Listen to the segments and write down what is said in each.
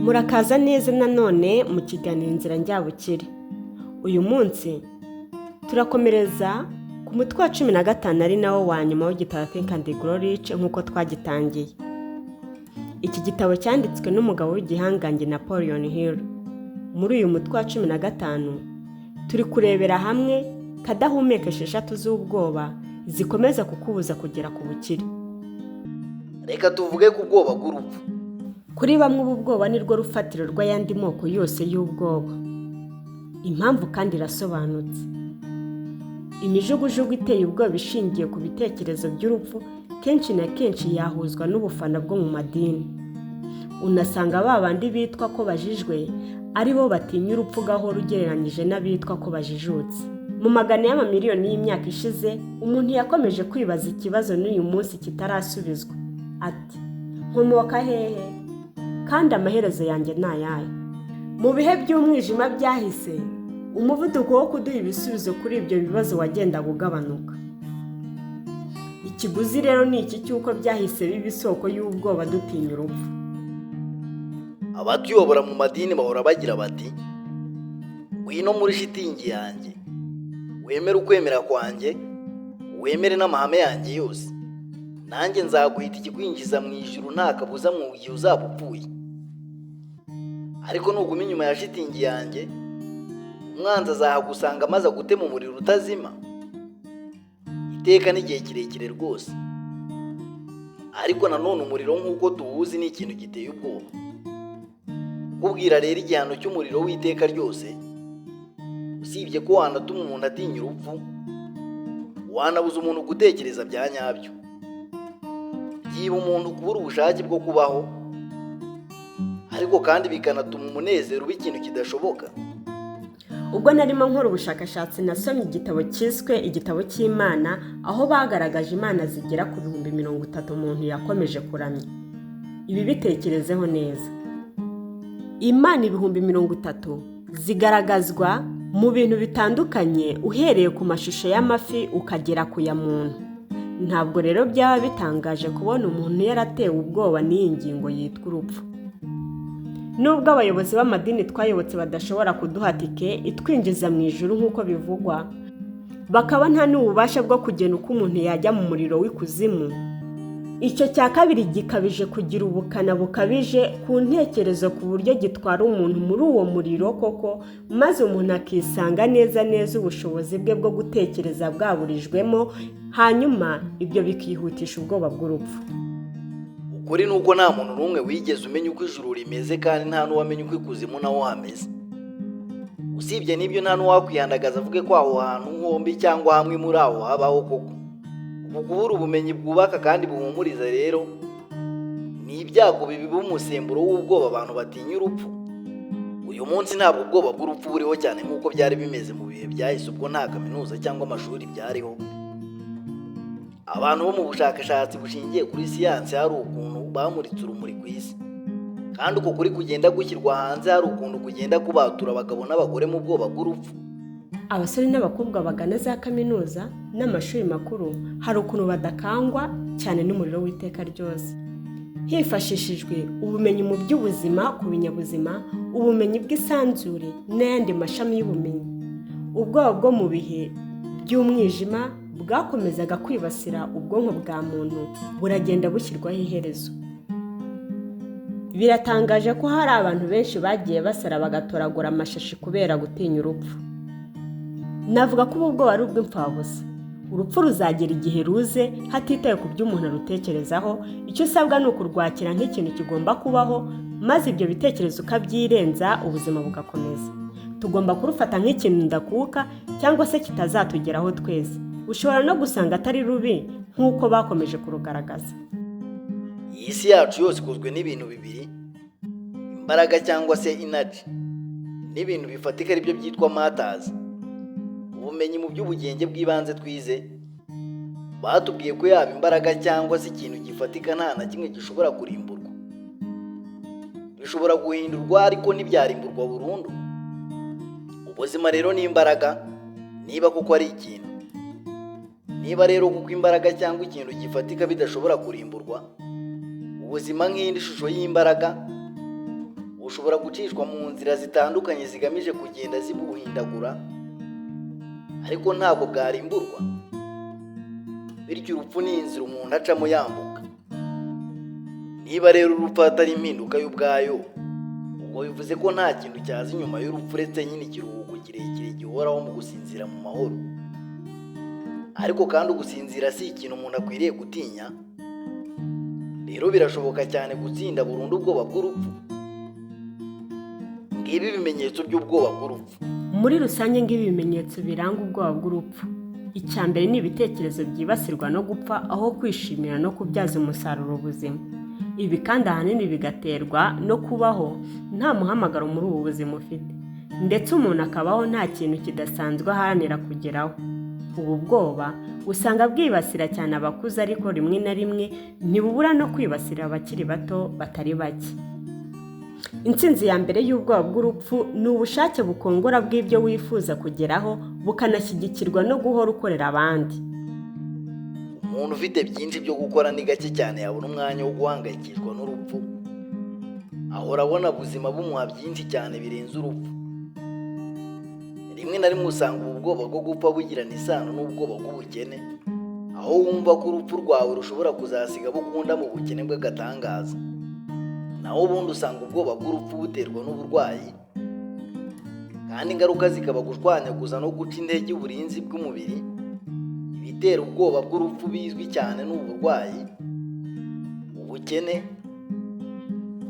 Murakaza neza nanone mu kiganiro Inzira Njyabukire. Uyu munsi turakomereza ku mutwe wa 15, ari nawo wa nyuma w'igitabo Think and Grow Rich nk'uko twagitangiye. Iki gitabo cyanditswe n'umugabo w'igihangange Napoleon Hill. Muri uyu mutwe wa 15 turi kurebera hamwe kadahumeka esheshatu z'ubwoba zikomeza kukubuza kugera ku bukire. Reka tuvuge ku bwoba bw'urupfu. Kuri bamwe, ubu bwoba ni rwo rufatiro rw'ayandi moko yose y'ubwoba. Impamvu kandi irasobanutse. Imijugujugu iteye ubwoba ishingiye ku bitekerezo by'urupfu kenshi na kenshi yahuzwa n'ubufana bwo mu madini. Unasanga ba bandi bitwa ko bajijwe ari bo batinya urupfu gahoro ugereranyije n'abitwa ko bajijutse. Mu magana y'amamiliyoni y'imyaka ishize, umuntu yakomeje kwibaza ikibazo n'uyu munsi kitarasubizwa, ati: "Nkomoka hehe kandi amaherezo yanjye ni ayahe?" Mu bihe by'umwijima byahise, umuvuduko wo kuduha ibisubizo kuri ibyo bibazo wagendaga ugabanuka. Ikiguzi rero ni iki cy'uko byahise biba isoko y'ubwoba, dutinya urupfu. Abatuyobora mu madini bahora bagira bati: "Ngwino muri shitingi yanjye, wemere ukwemera kwanjye, wemere n'amahame yanjye yose, nanjye nzaguhita ikikwinjiza mu ijuru nta kabuza mu gihe uzaba upfuye. Ariko nuguma inyuma ya shitingi yanjye, umwanzi azahagusanga maze agute mu muriro utazima iteka n'igihe kirekire rwose." Ariko nanone umuriro nk'uko tuwuzi ni ikintu giteye ubwoba. Kukubwira rero igihano cy'umuriro w'iteka ryose, usibye ko wanatuma umuntu atinya urupfu, wanabuza umuntu gutekereza bya nyabyo. Byiba umuntu kubura ubushake bwo kubaho, ariko kandi bikanatuma umunezero uba ikintu kidashoboka. Ubwo narimo nkora ubushakashatsi, nasomye igitabo cyiswe Igitabo cy'Imana, aho bagaragaje imana zigera ku 30,000 umuntu yakomeje kuramya. Ibi bitekerezeho neza. Imana 30,000 zigaragazwa mu bintu bitandukanye, uhereye ku mashusho y'amafi ukagera ku ya muntu. Ntabwo rero byaba bitangaje kubona umuntu yaratewe ubwoba n'iyi ngingo yitwa urupfu. Nubwo abayobozi b'amadini twayobotse badashobora kuduha tike itwinjiza mu ijuru nk'uko bivugwa, bakaba nta n'ububasha bwo kugena uko umuntu yajya mu muriro w'ikuzimu, icyo cya kabiri gikabije kugira ubukana bukabije ku ntekerezo, ku buryo gitwara umuntu muri uwo muriro koko, maze umuntu akisanga neza neza ubushobozi bwe bwo gutekereza bwaburijwemo, hanyuma ibyo bikihutisha ubwoba bw'urupfu. Ukuri ni uko nta muntu n'umwe wigeze umenya uko ijuru rimeze, kandi nta n'uwamenya uko ikuzimu naho hameze. Usibye n'ibyo, nta n'uwakwihandagaza avuge ko aho hantu hombi cyangwa hamwe muri aho habaho koko. Uku kubura ubumenyi bwubaka kandi buhumuriza rero ni ibyago bibiba umusemburo w'ubwoba, abantu batinya urupfu. Uyu munsi ntabwo ubwoba bw'urupfu buriho cyane nk'uko byari bimeze mu bihe byahise, ubwo nta kaminuza cyangwa amashuri byariho. Abantu bo mu bushakashatsi bushingiye kuri siyansi hari ukuntu bamuritse urumuri ku isi, kandi uko kuri kugenda gushyirwa hanze hari ukuntu kugenda kubatura abagabo n'abagore mu bwoba bw'urupfu. Abasore n'abakobwa bagana za kaminuza n'amashuri makuru hari ukuntu badakangwa cyane n'umuriro w'iteka ryose. Hifashishijwe ubumenyi mu by'ubuzima ku binyabuzima, ubumenyi bw'isanzure n'ayandi mashami y'ubumenyi, ubwoba bwo mu bihe by'umwijima bwakomezaga kwibasira ubwonko bwa muntu buragenda bushyirwaho iherezo. Biratangaje ko hari abantu benshi bagiye basara bagatoragura amashashi kubera gutinya urupfu. Navuga ko ubu bwoba ari ubw'imfabusa. Urupfu ruzagera igihe ruze hatitawe ku byo umuntu arutekerezaho. Icyo usabwa ni ukurwakira nk'ikintu kigomba kubaho, maze ibyo bitekerezo ukabyirenza, ubuzima bugakomeza. Tugomba kurufata nk'ikintu ndakuka cyangwa se kitazatugeraho twese. Ushobora no gusanga atari rubi nk'uko bakomeje kurugaragaza. Iyi si yacu yose ikozwe n'ibintu bibiri: imbaraga cyangwa se energy n'ibintu bifatika, aribyo byitwa matters. Ubumenyi mu by'ubugenge bw'ibanze twize batubwiye ko yaba imbaraga cyangwa se ikintu gifatika, nta na kimwe gishobora kurimburwa. Bishobora guhindurwa, ariko ntibyarimburwa burundu. Ubuzima rero ni imbaraga, niba koko ari ikintu. Niba rero kuko imbaraga cyangwa ikintu gifatika bidashobora kurimburwa, ubuzima nk'indi shusho y'imbaraga bushobora guhindurwa. Bushobora gucishwa mu nzira zitandukanye zigamije kugenda zibuhindagura, ariko ntabwo bwarimburwa. Bityo urupfu ni inzira umuntu acamo yambuka. Niba rero urupfu atari impinduka y'ubwayo, ubwo bivuze ko nta kintu cyaza inyuma y'urupfu uretse nyine ikiruhuko kirekire gihoraho mu gusinzira mu mahoro. Ariko kandi ugusinzira si ikintu umuntu akwiriye gutinya. Rero birashoboka cyane gutsinda burundu ubwoba bw'urupfu. Ngibi ibimenyetso by'ubwoba bw'urupfu. Muri rusange, ngibi ibimenyetso biranga ubwoba bw'urupfu. Icya mbere ni ibitekerezo byibasirwa no gupfa aho kwishimira no kubyaza umusaruro ubuzima. Ibi kandi ahanini bigaterwa no kubaho nta muhamagaro muri ubu buzima ufite, ndetse umuntu akabaho nta kintu kidasanzwe aharanira kugeraho. Ubu bwoba usanga bwibasira cyane abakuze, ariko rimwe na rimwe ntibubura no kwibasira abakiri bato batari bake. Intsinzi ya mbere y'ubwoba bw'urupfu ni ubushake bukongora bw'ibyo wifuza kugeraho, bukanashyigikirwa no guhora ukorera abandi. Umuntu ufite byinshi byo gukora ni gake cyane yabona umwanya wo guhangayikishwa n'urupfu. Ahora abona ubuzima bumuha byinshi cyane birenze urupfu. Rimwe na rimwe usanga ubu bwoba bwo gupfa bugirana isano n'ubwoba bw'ubukene, aho wumva ko urupfu rwawe rushobora kuzasiga abo ukunda mu bukene bw'agatangaza. Naho ubundi usanga ubwoba bw'urupfu buterwa n'uburwayi, kandi ingaruka zikaba gushwanyaguza no guca intege uburinzi bw'umubiri. Ibitera ubwoba bw'urupfu bizwi cyane ni uburwayi, ubukene,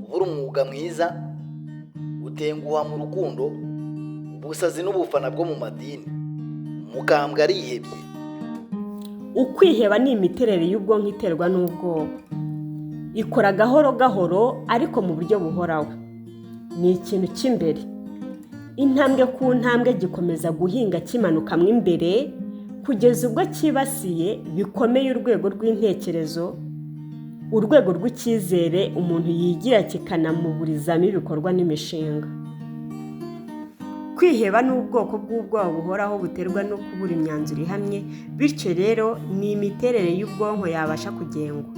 kubura umwuga mwiza, gutenguha mu rukundo, ubusazi n'ubufana bwo mu madini. Umukambwe arihebye. Ukwiheba ni imiterere y'ubwonko iterwa n'ubwoba. Ikora gahoro gahoro ariko mu buryo buhoraho. Ni ikintu cy'imbere, intambwe ku ntambwe, gikomeza guhinga kimanukamo imbere kugeza ubwo cyibasiye bikomeye urwego rw'intekerezo, urwego rw'icyizere umuntu yigira, kikanamuburizamo ibikorwa n'imishinga. Kwiheba ni ubwoko bw'ubwoba buhoraho buterwa no kubura imyanzuro ihamye. Bityo rero ni imiterere y'ubwonko yabasha kugengwa.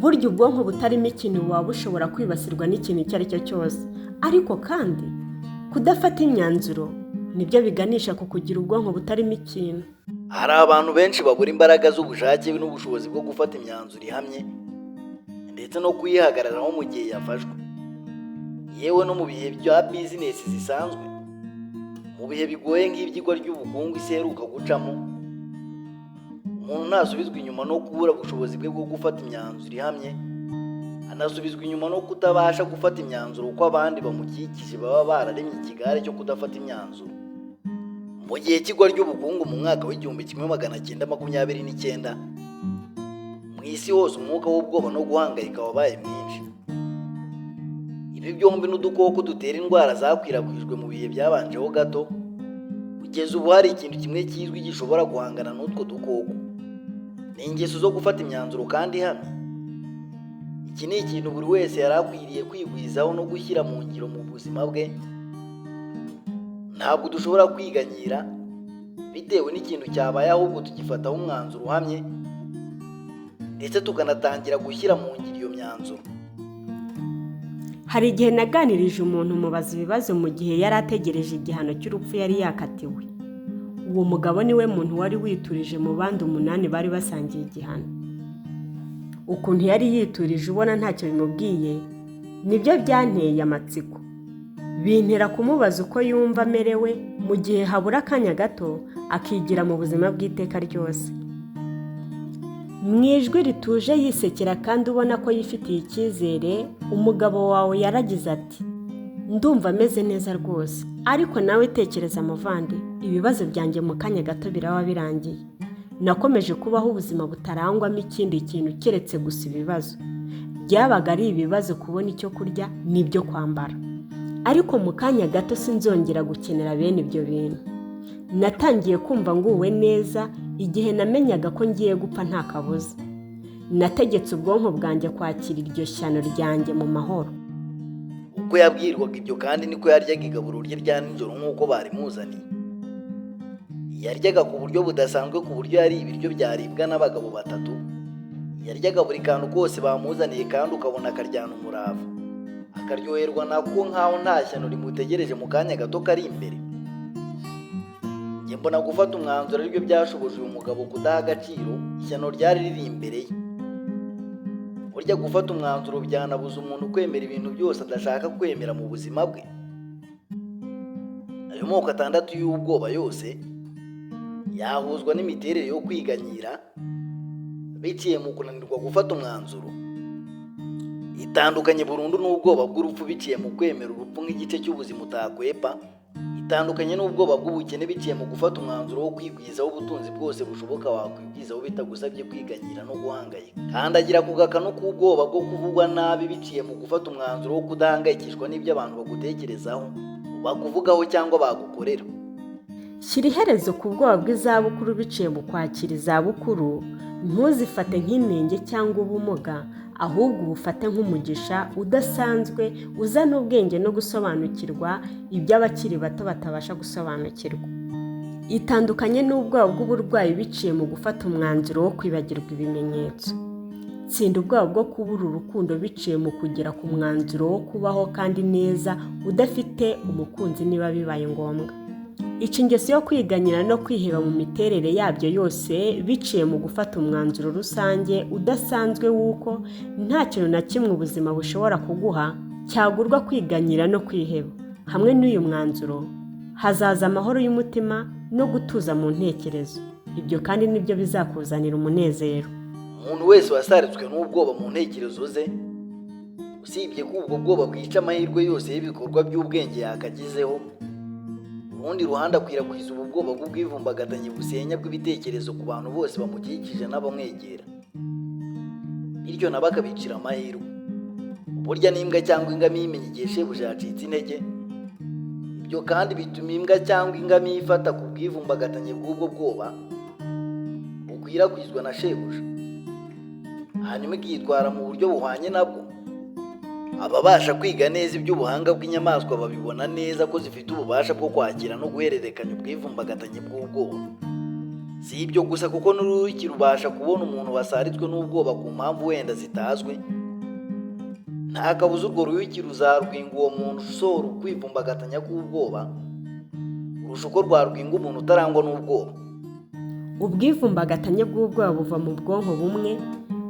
Burya ubwonko butarimo ikintu buba bushobora kwibasirwa n'ikintu icyo ari cyo cyose, ariko kandi kudafata imyanzuro nibyo biganisha ku kugira ubwonko butarimo ikintu. Hari abantu benshi babura imbaraga z'ubushake n'ubushobozi bwo gufata imyanzuro ihamye ndetse no kuyihagararaho mu gihe yafashwe, yewe no mu bihe bya bizinesi zisanzwe. Mu bihe bigoye nk'ibyigwa ry'ubukungu isi iheruka gucamo, umuntu ntasubizwa inyuma no kubura ubushobozi bwe bwo gufata imyanzuro ihamye, anasubizwa inyuma no kutabasha gufata imyanzuro kuko abandi bamukikije baba bararemye ikigare cyo kudafata imyanzuro. Mu gihe cy'igwa ry'ubukungu mu mwaka wa 1929, mu isi hose umwuka w'ubwoba no guhangayika wabaye mwinshi. Ibi byombi n'udukoko dutera indwara zakwirakwijwe mu bihe byabanjeho gato. Kugeza ubu hari ikintu kimwe kizwi gishobora guhangana n'utwo dukoko: ni ingeso zo gufata imyanzuro kandi ihamye. Iki ni ikintu buri wese yari akwiriye kwigwizaho no gushyira mu ngiro mu buzima bwe. Ntabwo dushobora kwiganyira bitewe n'ikintu cyabaye, ahubwo tugifataho umwanzuro uhamye ndetse tukanatangira gushyira mu ngiro iyo myanzuro. Hari igihe naganirije umuntu, mubaza ibibazo mu gihe yari ategereje igihano cy'urupfu yari yakatiwe. Uwo mugabo niwe muntu wari witurije mu bandi umunani bari basangiye igihano. Ukuntu yari yiturije ubona ntacyo bimubwiye, nibyo byanteye amatsiko, bintera kumubaza uko yumva amerewe mu gihe habura akanya gato akigira mu buzima bw'iteka ryose. Mu ijwi rituje, yisekera kandi ubona ko yifitiye icyizere, umugabo wawe yaragize ati: "Ndumva ameze neza rwose, ariko nawe tekereza muvandi, ibibazo byanjye mu kanya gato biraba birangiye. Nakomeje kubaho ubuzima butarangwamo ikindi kintu keretse gusa ibibazo. Byabaga ari ibibazo kubona icyo kurya n'ibyo kwambara, ariko mu kanya gato sinzongera gukenera bene ibyo bintu. Natangiye kumva nguwe neza igihe namenyaga ko ngiye gupfa nta kabuza. Nategetse ubwonko bwanjye kwakira iryo shyano ryanjye mu mahoro." Uko yabwirwaga ibyo kandi niko yaryaga igaburo rye rya nijoro nk'uko barimuzaniye. Yaryaga ku buryo budasanzwe, ku buryo yari ibiryo byaribwa n'abagabo batatu. Yaryaga buri kantu kose bamuzaniye kandi ukabona akaryana umurava. Akaryoherwa nako nk'aho nta shyano rimutegereje mu kanya gato kari imbere. Njye mbona gufata umwanzuro aribyo byashoboje uyu mugabo kudaha agaciro ishyano ryari riri imbere ye. Burya gufata umwanzuro byanabuza umuntu kwemera ibintu byose adashaka kwemera mu buzima bwe. Ayo moko atandatu y'ubwoba yose yahuzwa n'imiterere yo kwiganyira biciye mu kunanirwa gufata umwanzuro. Itandukanye burundu n'ubwoba bw'urupfu biciye mu kwemera urupfu nk'igice cy'ubuzima utakwepa. Itandukanye n'ubwoba bw'ubukene biciye mu gufata umwanzuro wo kwigwizaho ubutunzi bwose bushoboka wakwigwizaho bitagusabye kwiganyira no guhangayika. Kandagira ku gakanu k'ubwoba bwo kuvugwa nabi biciye mu gufata umwanzuro wo kudahangayikishwa n'ibyo abantu bagutekerezaho, bakuvugaho cyangwa bagukorera. Shyira iherezo ku bwoba bw'izabukuru biciye mu kwakira izabukuru. Ntuzifate nk'inenge cyangwa ubumuga, ahubwo ubufate nk'umugisha udasanzwe uzana ubwenge no gusobanukirwa ibyo abakiri bato batabasha gusobanukirwa. Itandukanye n'ubwoba bw'uburwayi biciye mu gufata umwanzuro wo kwibagirwa ibimenyetso. Tsinda ubwoba bwo kubura urukundo biciye mu kugera ku mwanzuro wo kubaho kandi neza udafite umukunzi niba bibaye ngombwa. Ica ingeso yo kwiganyira no kwiheba mu miterere yabyo yose biciye mu gufata umwanzuro rusange udasanzwe w'uko nta kintu na kimwe ubuzima bushobora kuguha cyagurwa kwiganyira no kwiheba. Hamwe n'uyu mwanzuro hazaza amahoro y'umutima no gutuza mu ntekerezo. Ibyo kandi nibyo bizakuzanira umunezero. Umuntu wese wasaritswe n'ubwoba mu ntekerezo ze, usibye ko ubwo bwoba bwica amahirwe yose y'ibikorwa by'ubwenge yakagizeho, urundi ruhande akwirakwiza ubu bwoba bw'ubwivumbagatanye busenya bw'ibitekerezo ku bantu bose bamukikije n'abamwegera, bityo nabo akabicira amahirwe. Burya n'imbwa cyangwa ingamiya imenya igihe shebuja yacitse intege. Ibyo kandi bituma imbwa cyangwa ingamiya ifata ku bwivumbagatanye bw'ubwo bwoba bukwirakwizwa na shebuja, hanyuma ikitwara mu buryo buhwanye nabwo. Ababasha kwiga neza iby'ubuhanga bw'inyamaswa babibona neza ko zifite ububasha bwo kwakira no guhererekanya ubwivumbagatanye bw'ubwoba. Si ibyo gusa, kuko n'uruyuki rubasha kubona umuntu wasaritswe n'ubwoba ku mpamvu wenda zitazwi. Nta kabuza urwo ruyuki ruzarwinga uwo muntu usohora ukwivumbagatanya k'ubwoba kurusha uko rwarwinga umuntu utarangwa n'ubwoba. Ubwivumbagatanye bw'ubwoba buva mu bwonko bumwe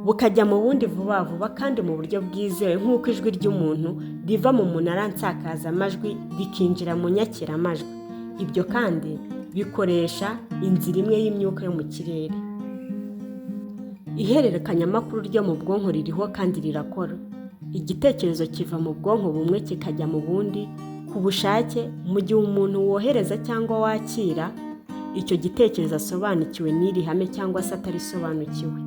bukajya mu bundi vuba vuba kandi mu buryo bwizewe, nk'uko ijwi ry'umuntu riva mu munara nsakazamajwi rikinjira mu nyakiramajwi. Ibyo kandi bikoresha inzira imwe y'imyuka yo mu kirere. Ihererekanyamakuru ryo mu bwonko ririho kandi rirakora. Igitekerezo kiva mu bwonko bumwe kikajya mu bundi ku bushake, mu gihe umuntu wohereza cyangwa wakira icyo gitekerezo asobanukiwe n'iri hame cyangwa se atarisobanukiwe.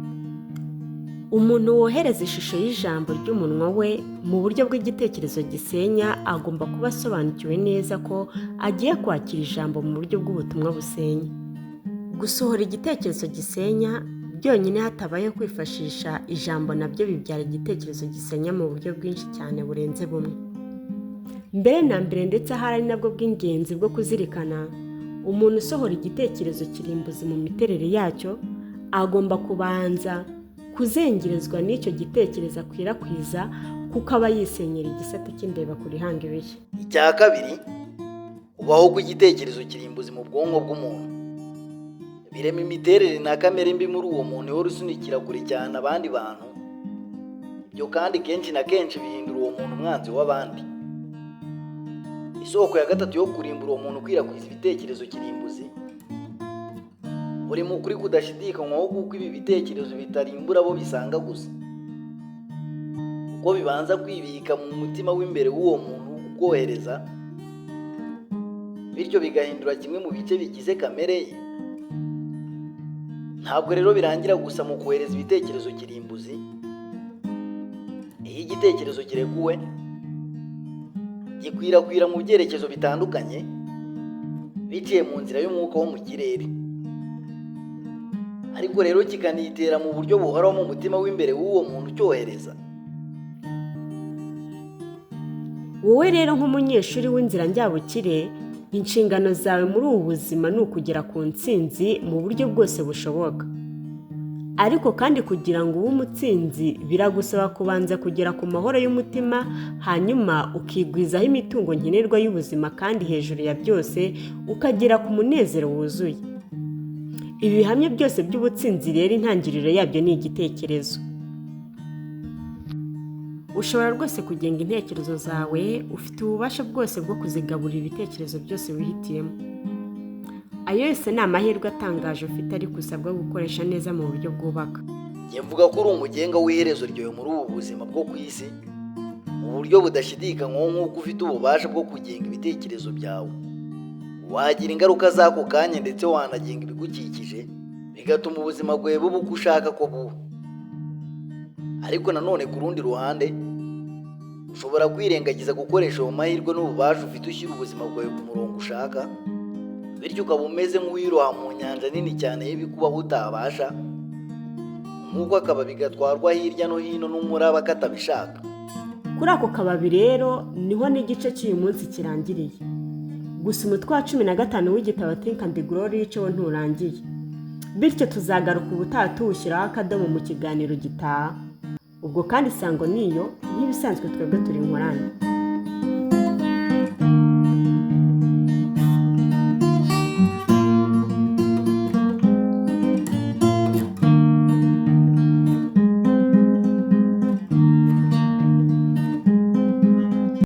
Umuntu wohereza ishusho y'ijambo ry'umunwa we mu buryo bw'igitekerezo gisenya agomba kuba asobanukiwe neza ko agiye kwakira ijambo mu buryo bw'ubutumwa busenya. Gusohora igitekerezo gisenya byonyine hatabayeho kwifashisha ijambo nabyo bibyara igitekerezo gisenya mu buryo bwinshi cyane burenze bumwe. Mbere na mbere, ndetse ahari ari nabwo bw'ingenzi bwo kuzirikana, umuntu usohora igitekerezo kirimbuzi mu miterere yacyo agomba kubanza kuzengerezwa n'icyo gitekerezo akwirakwiza, kuko aba yisenyera igisate cy'imbeba ku rihanga ibihe. Icya kabiri, kubaho kw'igitekerezo kirimbuzi mu bwonko bw'umuntu birema imiterere na kamere mbi muri uwo muntu ihora usunikira kure cyane abandi bantu. Ibyo kandi kenshi na kenshi bihindura uwo muntu umwanzi w'abandi. Isoko ya gatatu yo kurimbura uwo muntu ukwirakwiza ibitekerezo kirimbuzi buri mu kuri kudashidikanywaho, kuko ibi bitekerezo bitarimbura abo bisanga gusa, kuko bibanza kwibika mu mutima w'imbere w'uwo muntu ubwohereza, bityo bigahindura kimwe mu bice bigize kamere ye. Ntabwo rero birangira gusa mu kohereza ibitekerezo kirimbuzi. Iyo igitekerezo kirekuwe, gikwirakwira mu byerekezo bitandukanye biciye mu nzira y'umwuka wo mu kirere, ariko rero kikanitera mu buryo buhoraho mu mutima w'imbere w'uwo muntu ucyohereza. Wowe rero nk'umunyeshuri w'inzira njyabukire, inshingano zawe muri ubu buzima ni ukugera ku ntsinzi mu buryo bwose bushoboka. Ariko kandi kugira ngo ube umutsinzi biragusaba kubanza kugera ku mahoro y'umutima, hanyuma ukigwizaho imitungo nkenerwa y'ubuzima, kandi hejuru ya byose ukagera ku munezero wuzuye. Ibi bihamya byose by'ubutsinzi rero, intangiriro yabyo ni igitekerezo. Ushobora rwose kugenga intekerezo zawe, ufite ububasha bwose bwo kuzigaburira ibitekerezo byose wihitiyemo. Ayo yose ni amahirwe atangaje ufite, ariko usabwa gukoresha neza mu buryo bwubaka. Njye mvuga ko uri umugenga w'iherezo ryawe muri ubu buzima bwo ku isi, mu buryo budashidikanywaho, nk'uko ufite ububasha bwo kugenga ibitekerezo byawe. Wagira ingaruka z'ako kanya, ndetse wanagenga ibigukikije, bigatuma ubuzima bwawe buba uko ushaka ko buba. Ariko nanone ku rundi ruhande, ushobora kwirengagiza gukoresha ayo mahirwe n'ububasha ufite ushyira ubuzima bwawe ku murongo ushaka, bityo ukaba umeze nk'uwiroha mu nyanja nini cyane y'ibikubaho utabasha, nk'uko akababi gatwarwa hirya no hino n'umuraba katabishaka. Kuri ako kababi rero niho n'igice cy'uyu munsi kirangiriye. Gusa umutwe wa 15 w'igitabo Think and Grow Rich wo nturangiye, bityo tuzagaruka ubutaha tuwushyiraho akadomo mu kiganiro gitaha. Ubwo kandi isango niyo nk'ibisanzwe, twebwe turi Inkorane.